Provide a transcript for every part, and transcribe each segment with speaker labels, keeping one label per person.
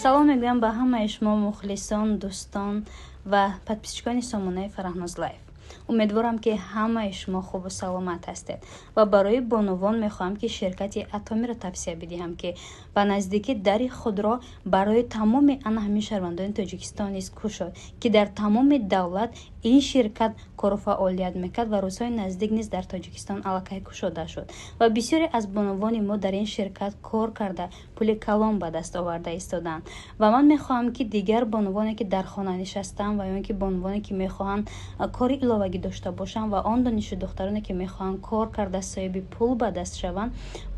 Speaker 1: Салом мегӯям ба ҳамаи шумо мухлисон, дӯстон ва подписчикони сомонаи Фараҳноз Лайф. Умедворам, ки ҳамаи шумо хубу саломат ҳастед ва барои бонувон мехоҳам, ки ширкати Атомиро тавсия бидиҳам, ки ба наздикӣ дари худро барои тамоми ана ҳамин шаҳрвандони Тоҷикистон низ кушод, ки дар тамоми давлат ин ширкат кору фаъолият мекард ва рӯзҳои наздик низ дар Тоҷикистон аллакай кушода шуд ва бисёре аз бонувони мо дар ин ширкат кор карда, пули калон ба даст оварда истоданд. Ва ман мехоҳам, ки дигар бонувоне, ки дар хона нишастанд ва ё ин ки бонувоне, ки мехоҳанд кори иловагӣ дошта бошанд ва он донишҷӯ духтароне, ки мехоҳанд кор карда соҳиби пул ба даст шаванд,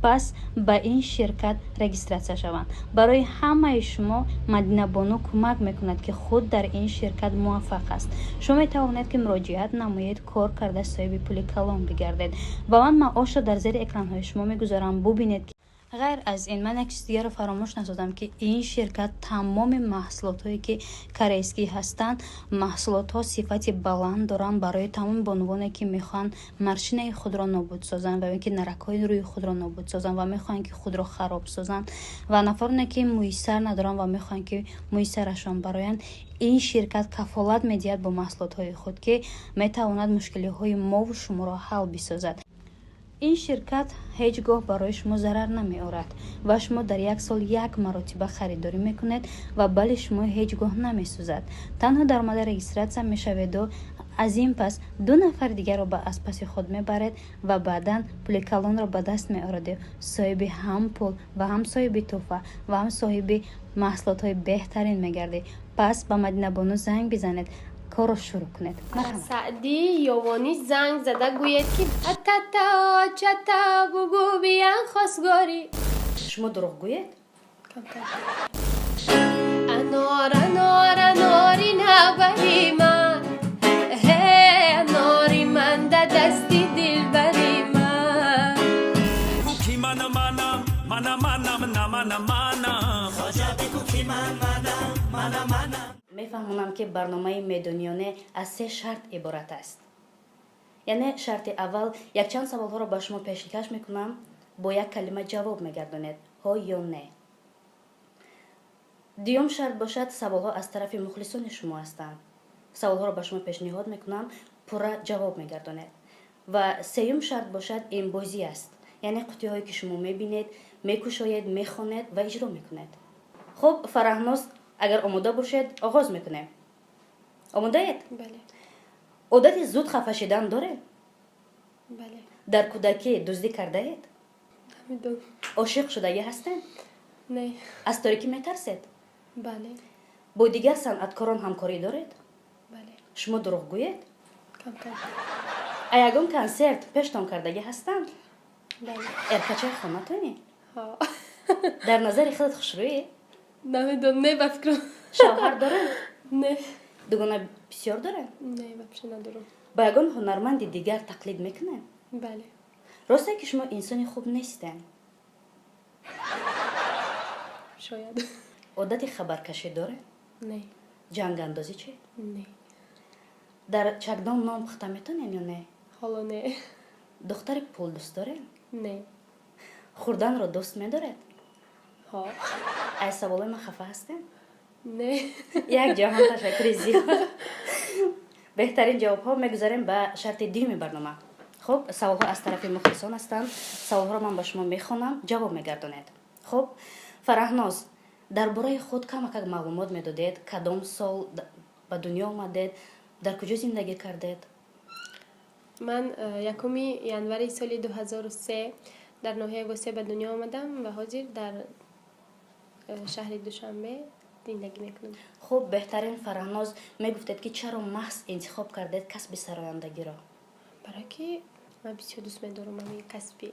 Speaker 1: пас ба ин ширкат регистрация шаванд. Барои ҳамаи шумо Мадинабону кӯмак мекунад, ки худ дар ин ширкат муваффақ аст. Шумо метавонед, ки муроҷиат намоед, кор карда соҳиби пули калон бигардед ва ман маошро дар зери экранҳои шумо мегузорам, бубинед. Ғайр аз ин, ман як чиз дигарро фаромӯш насозам, ки ин ширкат тамоми маҳсулотҳое, ки корейскӣ ҳастанд, маҳсулотҳо сифати баланд доранд. Барои тамоми бонувоне, ки мехоҳанд морщинаи худро нобуд созанд ва ё ин ки наракҳои рӯи худро нобуд созанд ва мехоҳанд, ки худро хароб созанд, ва нафароне, ки мӯи сар надоранд ва мехоҳанд, ки мӯи сарашон бароянд, ин ширкат кафолат медиҳад бо маҳсулотҳои худ, ки метавонад мушкилиҳои мову шуморо ҳал бисозад. Ин ширкат ҳеҷ гоҳ барои шумо зарар намеорад ва шумо дар як сол як маротиба харидорӣ мекунед ва бали шумо ҳеҷ гоҳ намесӯзад. Танҳо даромада регистрация мешаведу аз ин пас ду нафари дигарро ба аз паси худ мебаред ва баъдан пули калонро ба даст меораду соҳиби ҳам пул ва ҳам соҳиби тӯҳфа ва ҳам соҳиби маҳсулотҳои беҳтарин мегардед. Пас ба Мадинабону занг бизанед, корро шурӯъ кунед.
Speaker 2: Саъди Ёвонӣ занг зада гӯяд, ки атата чата бугу биян хосгорӣ.
Speaker 1: Шумо дурӯғгӯед?
Speaker 2: Анор, анор, анори навбари ман, ҳе, анори ман да дасти дилбари ман.
Speaker 3: Ки мана манам, мана манам, на мана манам.
Speaker 1: Мефаҳмонам, ки барномаи Медониёне аз се шарт иборат аст. Яъне шарти аввал: якчанд саволҳоро ба шумо пешкаш мекунам, бо як калима ҷавоб мегардонед, ҳо ё не. Дуюм шарт бошад, саволҳо аз тарафи мухлисони шумо ҳастанд, саволҳоро ба шумо пешниҳод мекунам, пурра ҷавоб мегардонед. Ва сеюм шарт бошад, ин бозӣ аст, яъне қуттиҳое, ки шумо мебинед, мекушоед, мехонед ва иҷро мекунед. Хуб, Фараҳноз, агар омода бошед, оғоз мекунем. Омодаед?
Speaker 2: Бале.
Speaker 1: Одати зуд хафа шидан доред?
Speaker 2: Бале.
Speaker 1: Дар кӯдакӣ дуздӣ кардаед?
Speaker 2: Намедонам.
Speaker 1: Ошиқ шудагӣ ҳастед?
Speaker 2: Не.
Speaker 1: Аз торикӣ метарсед?
Speaker 2: Бале.
Speaker 1: Бо дигар санъаткорон ҳамкорӣ доред?
Speaker 2: Бале.
Speaker 1: Шумо дурӯғгӯед?
Speaker 2: Камтар.
Speaker 1: А ягон консерт пештон кардагӣ ҳастанд?
Speaker 2: Бале.
Speaker 1: Эркачаи хонатонӣ?
Speaker 2: Ҳо.
Speaker 1: Дар назари худат хушрӯӣ?
Speaker 2: Намедонам, не, ба фикрам.
Speaker 1: Шавҳар доред?
Speaker 2: Не.
Speaker 1: Дугона бисёр доред?
Speaker 2: Не, вообще надорам.
Speaker 1: Ба ягон ҳунарманди дигар тақлид мекунед?
Speaker 2: Бале.
Speaker 1: Росте, ки шумо инсони хуб нестед?
Speaker 2: Шояд.
Speaker 1: Одати хабаркашӣ доред?
Speaker 2: Не.
Speaker 1: Ҷангандозӣ чӣ?
Speaker 2: Не.
Speaker 1: Дар чакдон нон пухта метонем ё не?
Speaker 2: Ҳоло не.
Speaker 1: Духтари пул дӯст доред?
Speaker 2: Не.
Speaker 1: Хӯрданро дӯст медоред?
Speaker 2: Ҳо.
Speaker 1: Аз саволои ман хафа ҳастем?
Speaker 2: Не.
Speaker 1: Як ҷаҳон ташаккури зиёд, беҳтарин ҷавобҳо. Мегузарем ба шарти дуюми барнома. Хуб, саволҳо аз тарафи мухлисон ҳастанд. Саволҳоро ман ба шумо мехонам, ҷавоб мегардонед. Хуб, Фараҳноз, дар бораи худ камакак маълумот медодед. Кадом сол ба дунё омадед, дар куҷо зиндагӣ кардед?
Speaker 2: Ман 1 январи соли 2003 дар ноҳияи Восе ба дунё омадам ва ҳозир дар шаҳри Душанбе зиндагӣ мекунам.
Speaker 1: Хуб, беҳтарин. Фараҳноз, мегуфтед, ки чаро маҳз интихоб кардед касби сарояндагиро?
Speaker 2: Барое ки ман бисёр дӯст медорам ҳамин касби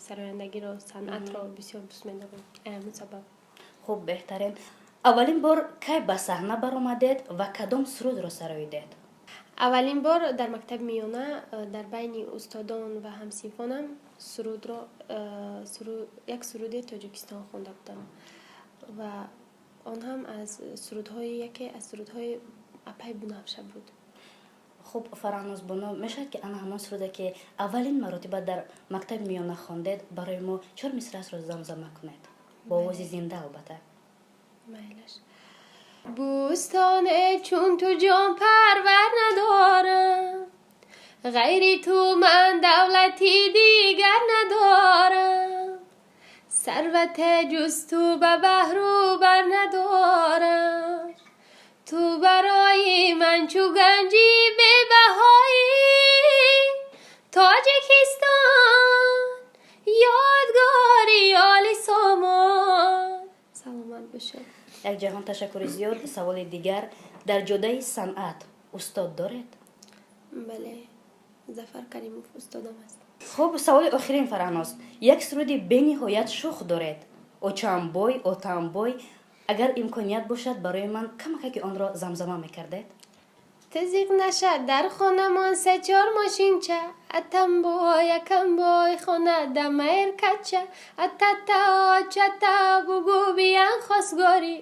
Speaker 2: сарояндагиро, санъатро бисёр дӯст медорам, ҳамин сабаб.
Speaker 1: Хуб, беҳтарин. Аввалин бор кай ба саҳна баромадед ва кадом сурудро сароидед?
Speaker 2: Аввалин бор дар мактаби миёна дар байни устодон ва ҳамсинфонам сурудро як суруди Тоҷикистон хонда будам ва он ҳам аз сурудҳои яке аз сурудҳои апай Бунафша буд.
Speaker 1: Хуб, Фараҳноз бону, мешавад, ки ана ҳамон суруде, ки аввалин маротиба дар мактаби миёна хондед, барои мо чор мисраъро замзама кунед, бо овози зинда, албатта?
Speaker 2: Майлаш. Бӯстоне чун ту ҷонпарвар надорам, ғайри ту ман давлати дигар надорам, сарвате ҷуз ту ба баҳру бар надорам, ту барои ман чу ганҷи бебаҳоӣ, Тоҷикистон ёдгори оли сомон. Саломат бошед.
Speaker 1: Як ҷаҳон ташаккури зиёд. Саволи дигар: дар ҷодаи санъат устод доред?
Speaker 2: Бале, Зафар Каримов устодам аст.
Speaker 1: Хуб, саволи охирин, Фараҳноз. Як суруди бениҳоят шӯх доред, «Очамбой, отамбой». Агар имконият бошад, барои ман камакаки онро замзама мекардед.
Speaker 2: Ту зиқ наша, дар хонамон се-чор мошинча, атамбой, акамбой, хона дамайр кача, атата, очата, бугу биян хосгорӣ,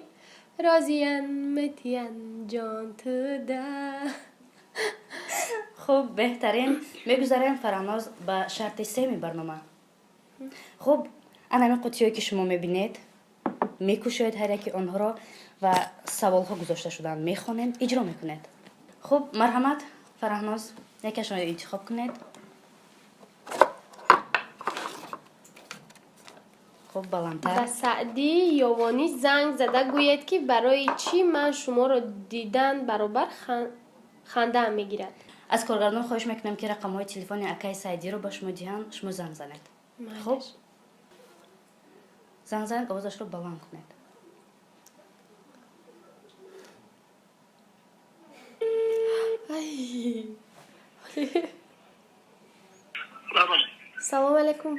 Speaker 2: розиян метиян ҷон туда.
Speaker 1: Хуб, беҳтарин. Мегузарем, Фараҳноз, ба шарти сеюми барнома. Хуб, ана ҳамин қуттиҳое, ки шумо мебинед, мекушоед ҳар яки онҳоро ва саволҳо гузошта шудаанд, мехонем, иҷро мекунед. Хуб, марҳамат, Фараҳноз, якеашонро интихоб кунед. Хуб, баландтар.
Speaker 2: Ба Саъдӣ Ёвонӣ занг зада гӯед, ки барои чӣ ман шуморо дидан баробар хандаам мегирад.
Speaker 1: Аз коргардон хоҳиш мекунам, ки рақамҳои телефони акаи Саидиро ба шумо диҳанд, шумо занг занед. Хуб, занг занед, овозашро баланд кунед.
Speaker 2: Ай.
Speaker 4: Салом.
Speaker 2: Салом алейкум.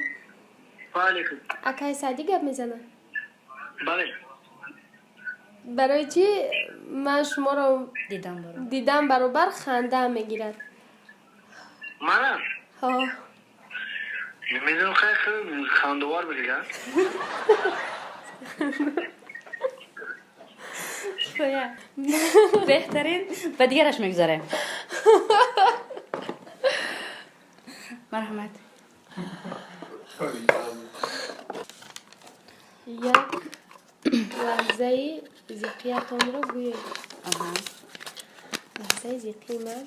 Speaker 4: Ва алейкум.
Speaker 2: Акаи Саъдӣ гап мезанад?
Speaker 4: Бале.
Speaker 2: Барои чӣ ман шуморо
Speaker 1: дидам баробар
Speaker 2: дидан баробар хандаам мегирад?
Speaker 4: Мана?
Speaker 2: Ҳо.
Speaker 4: Намедонам, хеле хеле хандовар буд дига.
Speaker 2: Кифоя.
Speaker 1: Беҳтарин. Ба дигараш мегузарем. Марҳамат.
Speaker 2: Як лаҳзаи зиқиятонро гӯед. Лаҳзаи зиқии ман,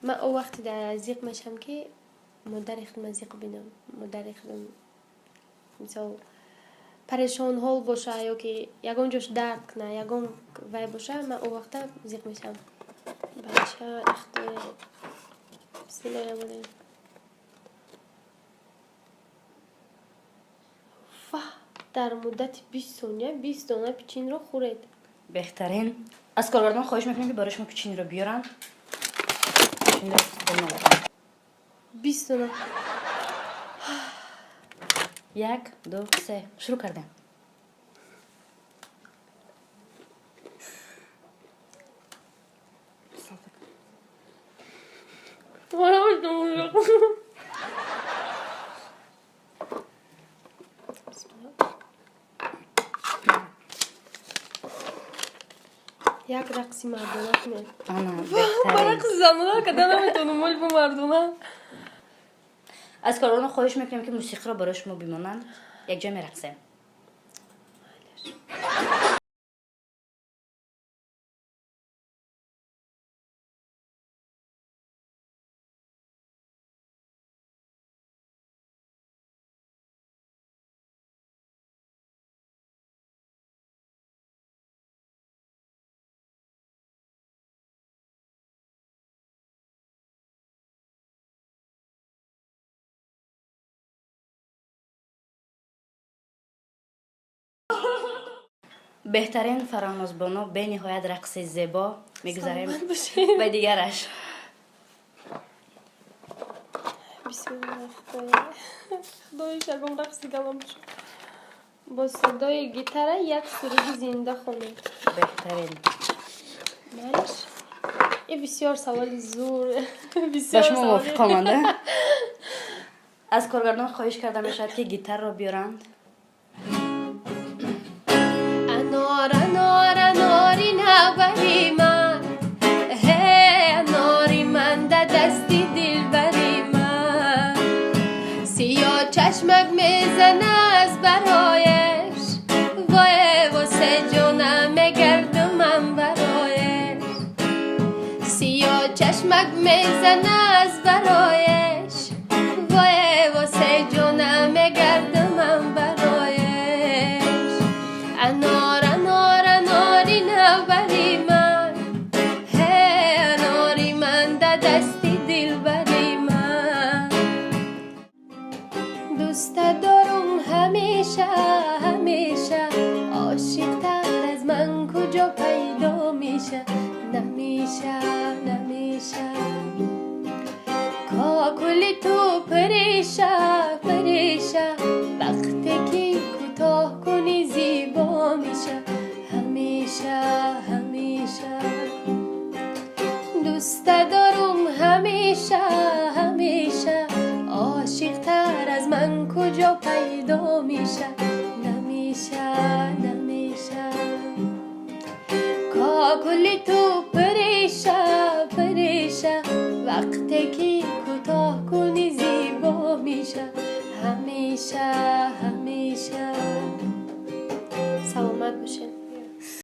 Speaker 2: ман о вақте дар зиқ мешавам, ки модари худма зиқ бинам, модари худам, мисол, парешонҳол боша ё ки ягон ҷош дард куна, ягон вай боша, ман о вақта зиқ мешавам. Бача ихте, бисмиллоҳи раҳмони раҳим. Фа, дар муддати 20 сония 20 дона печенье ро хӯред.
Speaker 1: Беҳтарин. Аз коргардон хоҳиш мекунем, ки барои шумо печенье ро биёранд. Печенье ро истифода накунед.
Speaker 2: 20 дона.
Speaker 1: Як, ду, се, шурӯъ кардем.
Speaker 2: Як рақси мардона кунед.
Speaker 1: Ана.
Speaker 2: Ба
Speaker 1: Беҳтарин.
Speaker 2: Рақси занона када наметавонам, оли бо мардона.
Speaker 1: Аз коргардон хоҳиш мекунем, ки мусиқиро барои шумо бимонанд, якҷо мерақсем. Беҳтарин, Фараҳнозбону, бениҳоят рақси зебо. Мегузарем
Speaker 2: Саломат бошед.
Speaker 1: ба дигараш.
Speaker 2: Бисмилла, худоя, худои, ягон рақси галом бошад. Бо садои гитара як суруди зинда хонед.
Speaker 1: Беҳтарин.
Speaker 2: Майлаш, и бисёр саволи зур.
Speaker 1: Ба
Speaker 2: Бисёр
Speaker 1: шумо
Speaker 2: саволи
Speaker 1: мувофиқ омада. Аз коргардон хоҳиш карда мешавад, ки гитарро биёранд.
Speaker 2: Анор, анор, анори навбари ман, ҳе, анори ман да дасти дилбари ман, сиё чашмак мезана аз барое. Мезана аз бароеш, вое, восе ҷона, мегардамам бароеш. Анор, анор, анори навбари ман, ҳе, анори ман да дасти дилбари ман. Дӯста дорум ҳамеша, ҳамеша, ошиқтар аз ман куҷо пайдо меша? Намеша, намеша. Кокули ту пареша, пареша, вақте ки кӯтоҳ кунӣ, зебо меша, ҳамеша, ҳамеша. Дӯста дорум ҳамеша, ҳамеша, ошиқтар аз ман куҷо пайдо меша? Намеша, намеша. Кокули ту пареша, пареша, вақте ки кӯтоҳ кунӣ, зебо меша, ҳамеша, ҳамеша.